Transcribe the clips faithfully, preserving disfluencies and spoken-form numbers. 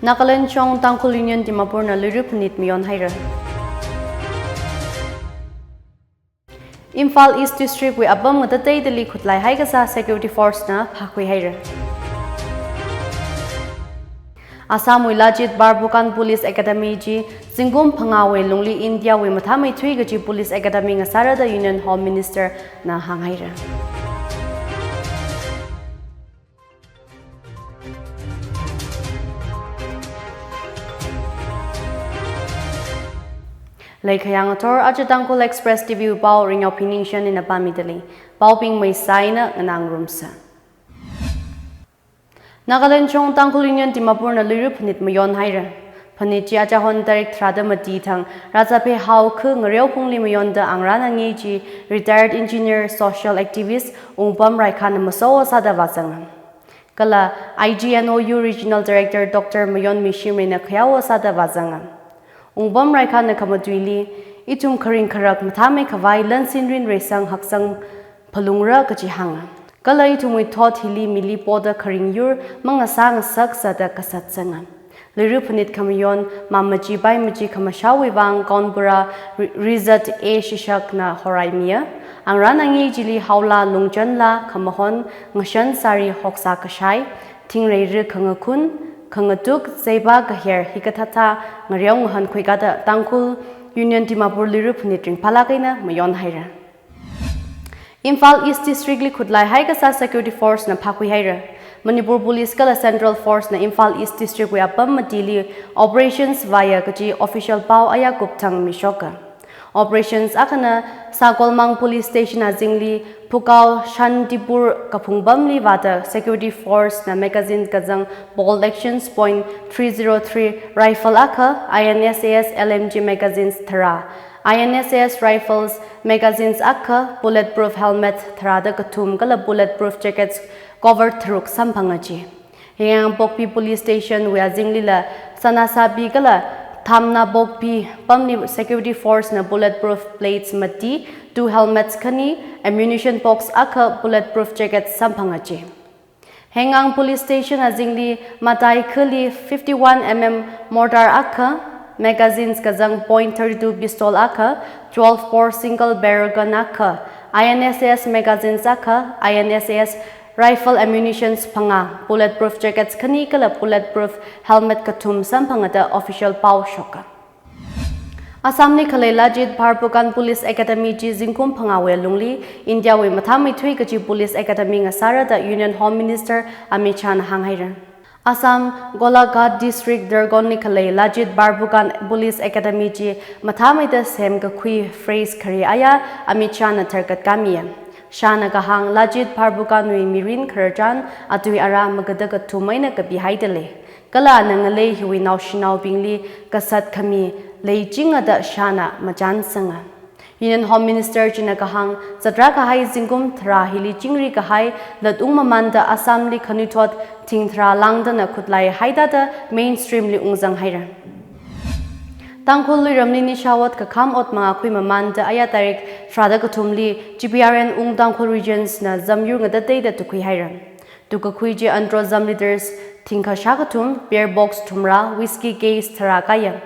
Nagaland Chong Tangkhul Union Dimapurna Luira phanit mayon haira. Imphal East District wui apam ngatateidali khutlai haikasā security force na phākhui haira. Assam wui Lajit Barphukan Police Academy chi zingkum phangāwui lungli India wui mathāmeithui kachi police academy ngasāra da Union Home Minister na hānghaira. Leikhayang athor aja Tangkhul Express T V wui pao Ringyao Phiningshan ina pāmidalei. Paobing maisai na nganāngarumsa. Nagaland Chong Tangkhul Union Dimapurna Luira phanit mayon haira. Phanit chi achahon tarik tharāda mati thang Rachaphe Hao khu ngareo pungli mayonda angrana ngi chi retired engineer, social activist Wungpam Raikhanna maso sāda vāzanga. Kala I G N O U Regional Director Doctor Mayonmi Shimrayna khayao sāda vāzanga. Wungpam Raikhanna khamatuili, ithum kharing kharak mathāmeikhavai lansin rinreisang haksang phalungra kachi hānga. Kala ithumwui thot hili mili poda kharingyur mangasā ngasak sāda kasat sanga. Luira phanit khamayon, mamachi bai machi khamashāwui vang kaunbura ri-, Rizat A Shishakna horaimiya. Angrana ngi chili haola lungchanla khamahon, ngashan sari hoksā kashai, thingrei ri khangakhun, khangatuk, zeiba kaher hikathāthā ngareo ngahānkhui kada Tangkhul Union Dimapur Luira phanit ringphālāk eina mayon haira. Imphal East District li khutlai haikasā security force na phākhui haira. Manipur Police kala Central Force na Imphal East District wui apam matili operations vāya kachi official pao aya kupthang mishoka. Operations akhana Sakolmang Police Station azingli Phukao Shantipur kaphung pamli vāda security force na magazine kazang bolt actions point three zero three rifle akha, I N S A S L M G magazines tharā, I N S A S rifles magazines akha, bulletproof helmet tharāda kathum kala bulletproof jackets cover tharuk samphanga chi. Hengangpokpi Police Station wui azinglila Sanasabi kala Thamnapokpi pamli security force na bulletproof plates mati, two helmets khani, ammunition box akha, bulletproof jacket samphanga chi. Hengang Police Station azingli matai khali fifty-one M M mortar akha, magazines kazang point thirty-two pistol akha, twelve bore single barrel gun akha, I N S A S magazines akha, I N S A S rifle ammunitions phangā, bulletproof jackets khani kala bulletproof helmet kathum samphanga da official pao shoka. Assam li khalei Lajit Barphukan Police Academy chi zingkum phangāwui lungli India wui mathāmeithui kachi police academy ngasāra da Union Home Minister Amit Shah na hānghaira. Assam Golaghat District Dargon li khalei Lajit Barphukan Police Academy chi mathāmeida semkakhui phase khari aya Amit Shah na tharkat kamiya. Shah na kahāng Lajit Barphukan wui mirin khararchan atui ara magada kathum eina kapihaidalei. Kala ana ngalei hiwui naoshinaobingli kasat khami leichinga da Shah na machān sanga. Union Home Minister china kahāng, zatrā kahai zingkum tharā hili chingri kahai latung mamanda Assam li khanuithot thing tharā langdana khutlai haida da mainstream li ungzang haira. Tangkhul Luiramli nisha ot kakham ot mangakhui mamanda aya tarik tharāda kathumli G P R N Ung Tangkhul Regions na zamyur ngatateida tukhui haira. Tukakhui chi Antro zam liters thingkha shākathum, beer box thumrā, whisky case tharā kaya.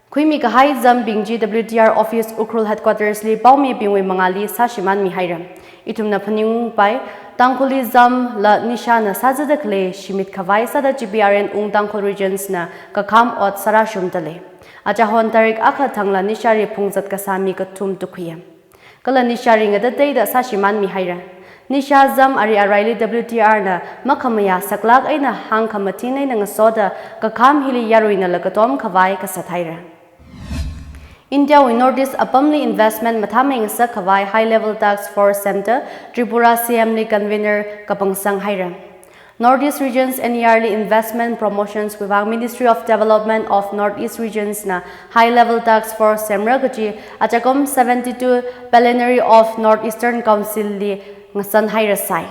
Khuimi kahai zambing chi W T R office Ukhrul headquarters li paomibingwui mangāli sāshimānmi haira. Ithumna phaningungpai, Tangkhulli zam la nishana sāzada khalei shimit khavai sāda G P R N Ung Tangkhul Regions na kakham ot sārāshumdalei. Achahon tarik akha thangla nishari phungzat kasā mi kathum tukhuiya. Kala nishari ngatateida sāshimānmi haira. Nisha zam ari araili W T R na makhamayā saklāk eina hāngkhamathin eina ngasoda kakham hili yaruinala katom khavai kasat haira. India wui North East apamli investment mathāmei ngasak khavai High Level Task Force semda Tripura C M li convener kapangsang haira. North East Regions N E R li investment promotions wui vang Ministry of Development of North East Regions na High Level Task Force semra kaji achakom seventy-two Plenary of North Eastern Council li ngasan hairasai.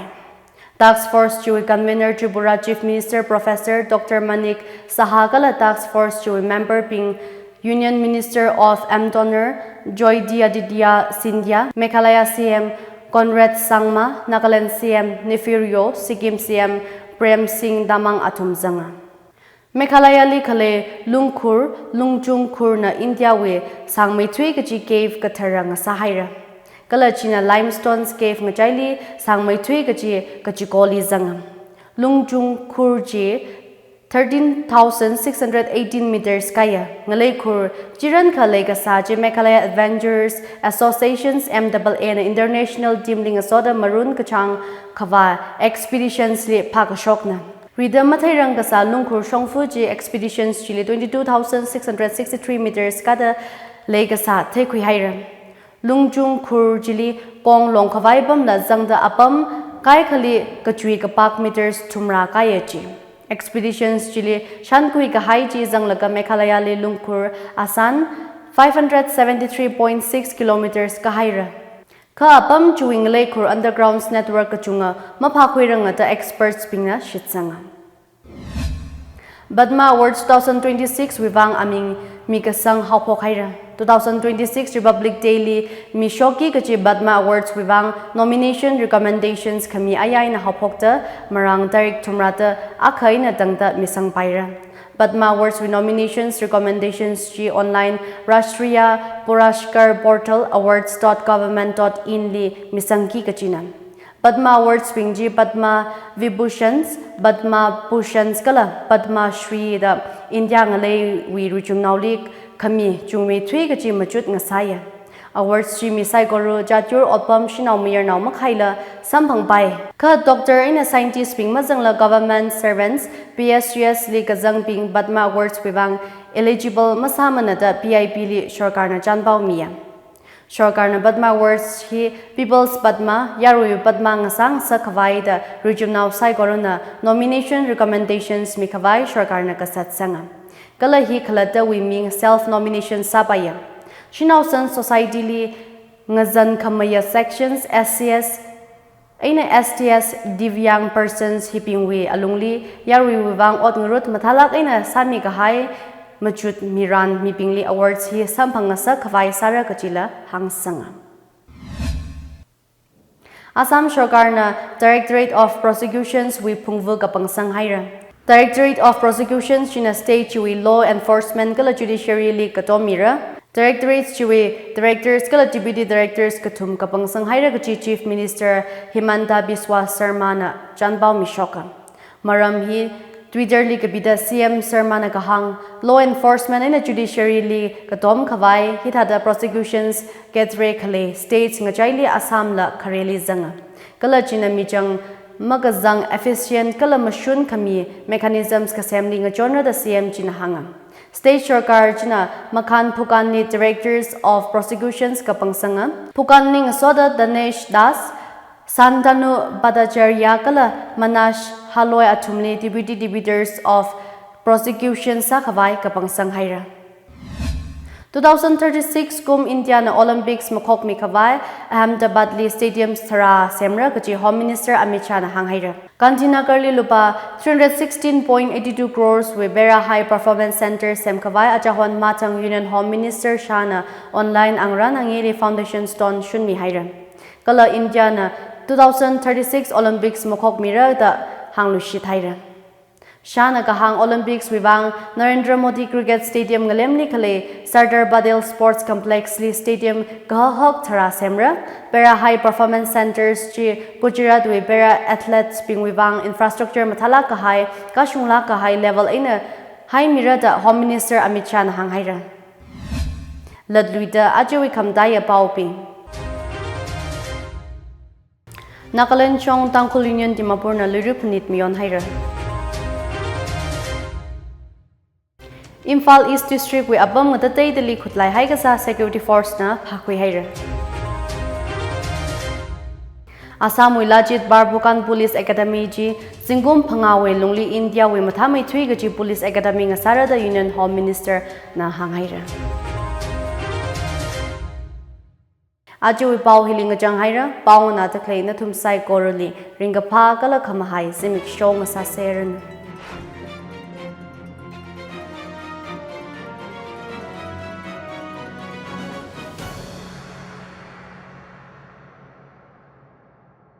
Task Force chiwui convener Tripura Chief Minister Professor Doctor Manik Saha kala Task Force chiwui member bing Union Minister of MTONER Jyotiraditya Scindia, Meghalaya C M Conrad Sangma, Nagaland C M Neiphiu Rio, Sikkim C M Prem Singh Tamang athum zanga. Meghalayali khalei lungkhur, Lungchung khurna Indiawui sāngmeithui kachi cave kathara ngasāhaira. Kala china limestone cave ngachaili sāngmeithui kachi kachikoli zanga. Lungchung khur chi thirteen thousand six hundred eighteen meters kāya. Ngalei khur chirankha leikasā chi Meghalaya Adventurers Associations, M A A, na international team li ngasoda marun kachāng khavā expeditions li phākashokna. Rida matheirang kasā lungkhur shongfa chi expeditions chili twenty-two thousand six hundred sixty-three meters kāda leikasā theikhuihaira. Lungchung khur chili kong longkhavai pamla zangda apam kaikhali kachui kapak meters thumrā kāya chi. Expeditions chili shankhui kahai chi zanglaga Meghalayali lungkhur asan five hundred seventy-three point six kilometers kāhaira. Kha apam chiwui ngalei khur underground network kachunga maphākhuiranga da experts bingna shitsanga. Padma Awards two thousand twenty-six wui vang aming mikasang haophok haira. Two thousand twenty-six Republic Day li mishokki kachi Padma Awards wui vang nomination recommendations khami ayai eina haophokta marāng tarik thumrāta akha eina tangda misangpaira. Padma Awards wui nominations recommendations chi online Rashtriya Puraskar portal awards dot government dot in li misangki kachina. Padma Awards bing chi Padma Vibhushans, Padma Bhushans kala Padma Shri da India ngaleiwui ruichumnaoli khami chungmeithui kachi machut ngasāya. Awards chi mi saikora jatyur otpam shanao mayarnao makhaila samphangpai. Kha doctor eina scientist bing mazangla government servants, P S Gs li kazangbing Padma Awards wui vang eligible masāmana da P I B li sorkarna chānpao miya. Sorkarna Padma Awards hi People's Padma, yarui Padma ngasāngasak khavai da ruichumnao saikorana nomination recommendations mikhavai sorkarna kasat sanga. Kala hi khalattawui ming self nomination sāpaiya. Shanao san society li ngazan khamaya sections, S Cs eina S Ts, Divyang persons hibingwui alungli yaruiwui vang ot ngarut mathālak eina sāmi kahai machut miran mibingli awards hi samphangngasak khavai sāra kachila hāngsanga. Assam sorkarna Directorate of Prosecutions wui phungvu kapangsang haira. Directorate of Prosecutions china state chiwui law enforcement kala judiciary li katom mira. Directorates chiwui directors kala deputy directors kathum kapangsang haira kachi Chief Minister Himanta Biswa Sarma na chānpao mishoka. Maram hi Twitter li kapida C M Sarma na kahāng, law enforcement eina judiciary li katom khavai hithāda prosecutions cadre khalei states ngachaili Assam la khareli zanga. Kala china michang makazang efficient kala mashun khami mechanisms kasemli ngachonra da C M china hānga. State sorkar china Makhan Phukan li Directors of Prosecutions kapangsanga. Phukan li ngasoda Danesh Das, Santanu Bhattacharya kala Manash Haloi athumli Deputy Directors of Prosecution sākhavai kapangsang haira. Two thousand thirty-six kum India na Olympics makhokmi khavai Ahmedabad li stadiums tharā semra kachi Home Minister Amit Shah na hānghaira. Gandhinagar li lupā three hundred sixteen point eighty two crores wui Bera High Performance Center semkhavai achahon mathang Union Home Minister Shah na online angrān angili foundation stone shunmi haira. Kala India na two thousand thirty-six Olympics makhokmira da hāngluishit haira. Shah na kahāng Olympics wui vang Narendra Modi Cricket Stadium ngalemli khalei Sardar Patel Sports Complex li stadium kahak tharā semra, Bera High Performance Centers chi Gujarat wui Bera athletes bingwui vang infrastructure mathālak kahai, kashunglak kahai level eina haimira da Home Minister Amit Shah na hānghaira. Latluida ajawui khamataiya paobing. Nagaland Chong Tangkhul Union Dimapur na Luira Phanit mayon haira. Imphal East District wui apam ngatateidali khutlai haikasā security force na phākhui haira. Assam wui Lajit Barphukan Police Academy chi zingkum phangāwui lungli India wui mathāmeithui kachi police academy ngasāra da Union Home Minister na hānghaira. Ajawui pao hili ngachang haira, pao nganāda khalei nathum saikorali ringkaphā kala khamahai zimiksho ngasāseranu.